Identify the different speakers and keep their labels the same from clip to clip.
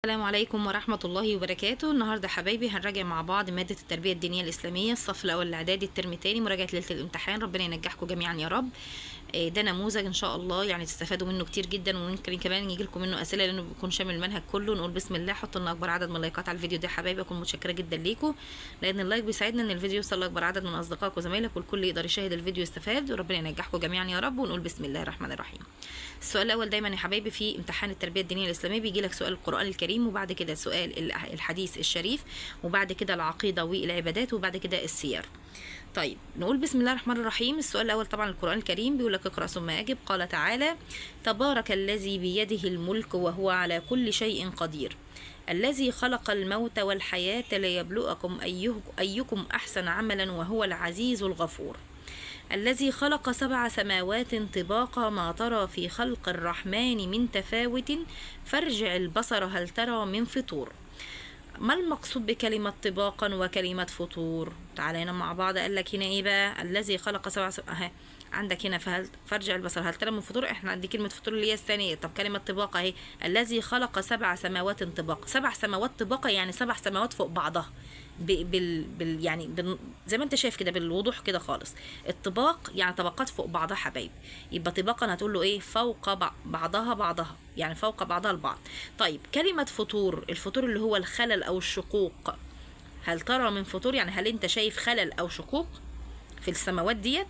Speaker 1: السلام عليكم ورحمة الله وبركاته. النهاردة حبايبي هنراجع مع بعض مادة التربية الدينية الإسلامية، الصف الأول الإعدادي، الترم الثاني، مراجعة ليلة الامتحان. ربنا ينجحكم جميعا يا رب. ده نموذج إن شاء الله يعني تستفادوا منه كتير جدا، وممكن كمان يجي لكم منه أسئلة لأنه بيكون شامل المنهج كله. نقول بسم الله، حطوا لنا أكبر عدد من اللايكات على الفيديو ده يا حبايبي، أكون متشكرة جدا ليكم، لأن ال like بيساعدنا إن الفيديو يوصل لأكبر عدد من أصدقائك وزمايلك، والكل يقدر يشاهد الفيديو ويستفاد، وربنا ينجحكم جميعا يا رب. ونقول بسم الله الرحمن الرحيم. السؤال الأول دايما يا حبايبي في امتحان التربية الدينية الإسلامية بيجي لك سؤال القرآن الكريم، وبعد كده سؤال الحديث الشريف، وبعد كده العقيدة والعبادات، وبعد كده السير. طيب نقول بسم الله الرحمن الرحيم. السؤال الأول طبعا القرآن الكريم بيقول لك اقرأ ثم أجب. قال تعالى: تبارك الذي بيده الملك وهو على كل شيء قدير، الذي خلق الموت والحياة ليبلوكم أيكم أحسن عملا وهو العزيز الغفور، الذي خلق 7 سماوات طباقا ما ترى في خلق الرحمن من تفاوت فارجع البصر هل ترى من فطور. ما المقصود بكلمة طباقا وكلمة فطور؟ تعالى هنا مع بعض. قال لك هنا ايه بقى؟ الذي خلق 7 اهي عندك هنا، فهل فارجع البصر هل ترى من فطور. احنا عندي كلمة فطور اللي هي الثانية. طب كلمة طباقة اهي، الذي خلق 7 سماوات طباقا. 7 سماوات طباقة يعني 7 سماوات فوق بعضها، يعني زي ما انت شايف كده بالوضوح كده خالص. الطباق يعني طبقات فوق بعضها حبايبي، يبقى طباقا هتقول له ايه؟ فوق بعضها بعضها، يعني فوق بعضها البعض. طيب كلمة فطور، الفطور اللي هو الخلل او الشقوق، هل ترى من فطور؟ يعني هل انت شايف خلل او شقوق في السماوات ديت؟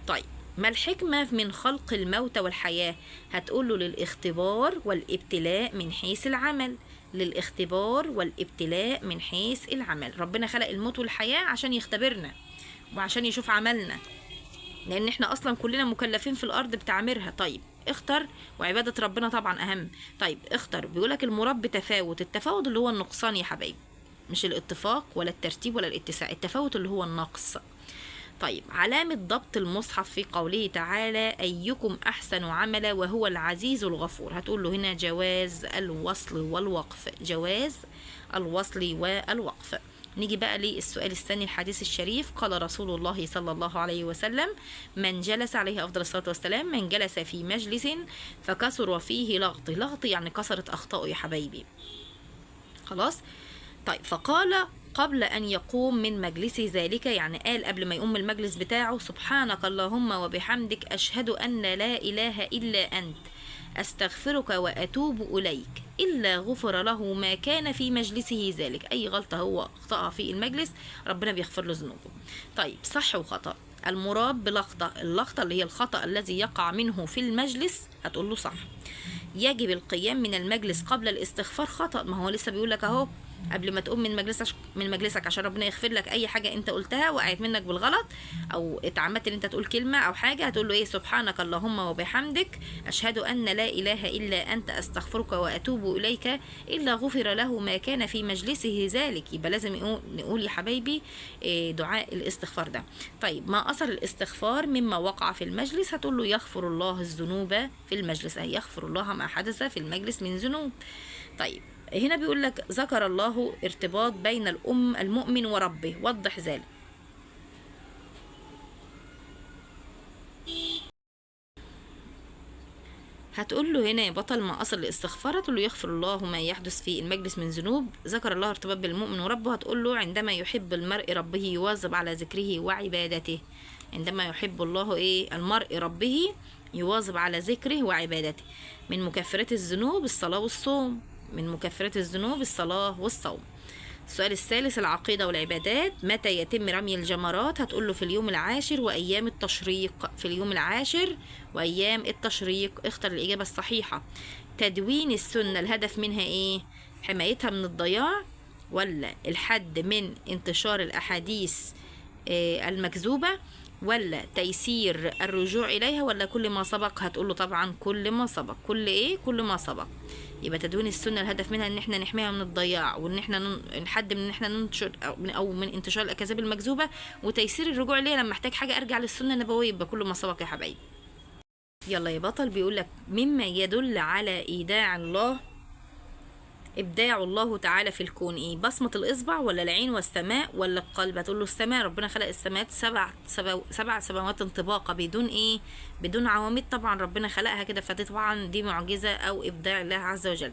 Speaker 1: طيب ما الحكمة من خلق الموت والحياة؟ هتقول له للاختبار والابتلاء من حيث العمل. للاختبار والابتلاء من حيث العمل. ربنا خلق الموت والحياة عشان يختبرنا وعشان يشوف عملنا، لأن احنا أصلا كلنا مكلفين في الأرض بتعميرها. طيب اختر، وعبادة ربنا طبعا أهم. طيب اختر، بيقولك المراد بتفاوت. التفاوت اللي هو النقصان يا حبايبي، مش الاتفاق ولا الترتيب ولا الاتساع، التفاوت اللي هو النقص. طيب علامة ضبط المصحف في قوله تعالى أيكم أحسن عملا وهو العزيز الغفور، هتقول له هنا جواز الوصل والوقف. جواز الوصل والوقف. نيجي بقى للسؤال الثاني، الحديث الشريف. قال رسول الله صلى الله عليه وسلم: من جلس، عليه أفضل الصلاة والسلام، من جلس في مجلس فكثر فيه لغط. لغط يعني كثرت أخطائه يا حبايبي، خلاص. طيب فقال قبل أن يقوم من مجلسه ذلك، يعني قال قبل ما يقوم من المجلس بتاعه: سبحانك اللهم وبحمدك أشهد أن لا إله إلا أنت أستغفرك وأتوب إليك، إلا غفر له ما كان في مجلسه ذلك. أي غلطة هو أخطأها في المجلس ربنا بيغفر له ذنوبه. طيب صح وخطأ. المراد بلقطة، اللقطة اللي هي الخطأ الذي يقع منه في المجلس، هتقول له صح. يجب القيام من المجلس قبل الاستغفار، خطأ. ما هو لسه بيقول لك أهو قبل ما تقوم من مجلسك عشان ربنا يغفر لك اي حاجه انت قلتها وقعت منك بالغلط، او اتعمدت ان انت تقول كلمه او حاجه، هتقول له ايه؟ سبحانك اللهم وبحمدك اشهد ان لا اله الا انت استغفرك واتوب اليك، الا غفر له ما كان في مجلسه ذلك. يبقى لازم نقول يا حبايبي دعاء الاستغفار ده. طيب ما اثر الاستغفار مما وقع في المجلس؟ هتقول له يغفر الله الذنوب في المجلس، اي يغفر الله ما حدث في المجلس من ذنوب. طيب هنا بيقول لك ذكر الله ارتباط بين الأم المؤمن وربه، وضح ذلك. هتقول له هنا يا بطل ما أصل الاستغفار، هتقول له يغفر الله ما يحدث في المجلس من ذنوب. ذكر الله ارتباط بالمؤمن وربه، هتقول له عندما يحب المرء ربه يواظب على ذكره وعبادته. عندما يحب الله إيه؟ المرء ربه يواظب على ذكره وعبادته. من مكفرات الذنوب الصلاة والصوم. من مكفرات الذنوب الصلاة والصوم. السؤال الثالث العقيدة والعبادات. متى يتم رمي الجمرات؟ هتقول له في اليوم العاشر وأيام التشريق. في اليوم العاشر وأيام التشريق. اختر الإجابة الصحيحة. تدوين السنة الهدف منها إيه؟ حمايتها من الضياع، ولا الحد من انتشار الأحاديث المكذوبة، ولا تيسير الرجوع إليها، ولا كل ما سبق؟ هتقول له طبعا كل ما سبق. كل إيه؟ كل ما سبق. يبقى تدوين السنة الهدف منها إن إحنا نحميها من الضياع، وإن إحنا نحد من إن إحنا ننشر أو من انتشار الأكاذيب المكذوبة، وتيسير الرجوع إليها لما أحتاج حاجة أرجع للسنة النبوية. يبقى كل ما سبق يا حبايبي. يلا يا بطل، بيقول لك مما يدل على إيداع الله إبداع الله تعالى في الكون إيه؟ بصمة الإصبع ولا العين والسماء ولا القلب؟ هتقول له السماء، ربنا خلق السماوات 7 سماوات انطباقة بدون إيه؟ بدون عواميد، طبعا ربنا خلقها كده، فدي طبعا دي معجزة أو إبداع الله عز وجل.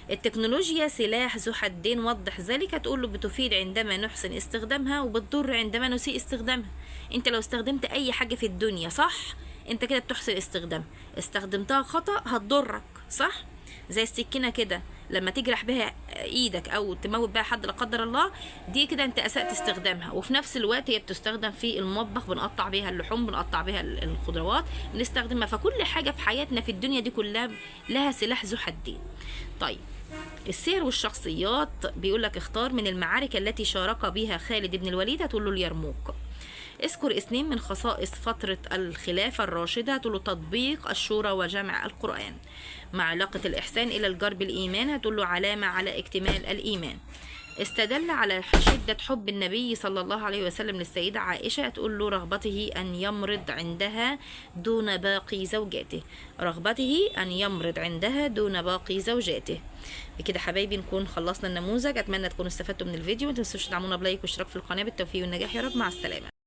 Speaker 1: التكنولوجيا سلاح ذو حدين، وضح ذلك. هتقول له بتفيد عندما نحسن استخدامها وبتضر عندما نسيء استخدامها. انت لو استخدمت اي حاجة في الدنيا صح انت كده بتحسن استخدامها، استخدمتها خطأ هتضرك، صح؟ زي السكينة كده لما تجرح بها ايدك او تموت بها حد لا قدر الله، دي كده انت اسأت استخدامها. وفي نفس الوقت هي بتستخدم في المطبخ، بنقطع بيها اللحوم، بنقطع بيها الخضروات، بنستخدمها. فكل حاجة في حياتنا في الدنيا دي كلها لها سلاح ذو حدين. طيب السير والشخصيات بيقول لك اختار من المعارك التي شارك بها خالد بن الوليد، هتقول له اليرموك. اذكر 2 من خصائص فترة الخلافة الراشدة، هتقول له تطبيق الشورى وجمع القرآن. مع علاقة الإحسان إلى الجار بالإيمان، هتقول له علامة على اكتمال الإيمان. استدل على شدة حب النبي صلى الله عليه وسلم للسيدة عائشة، هتقول له رغبته أن يمرض عندها دون باقي زوجاته، رغبته أن يمرض عندها دون باقي زوجاته. بكده حبايبي نكون خلصنا النموذج. أتمنى تكونوا استفدتوا من الفيديو، ما تنسوش تدعمونا ب like واشتراك في القناة. بالتوفيق والنجاح يا رب، مع السلامة.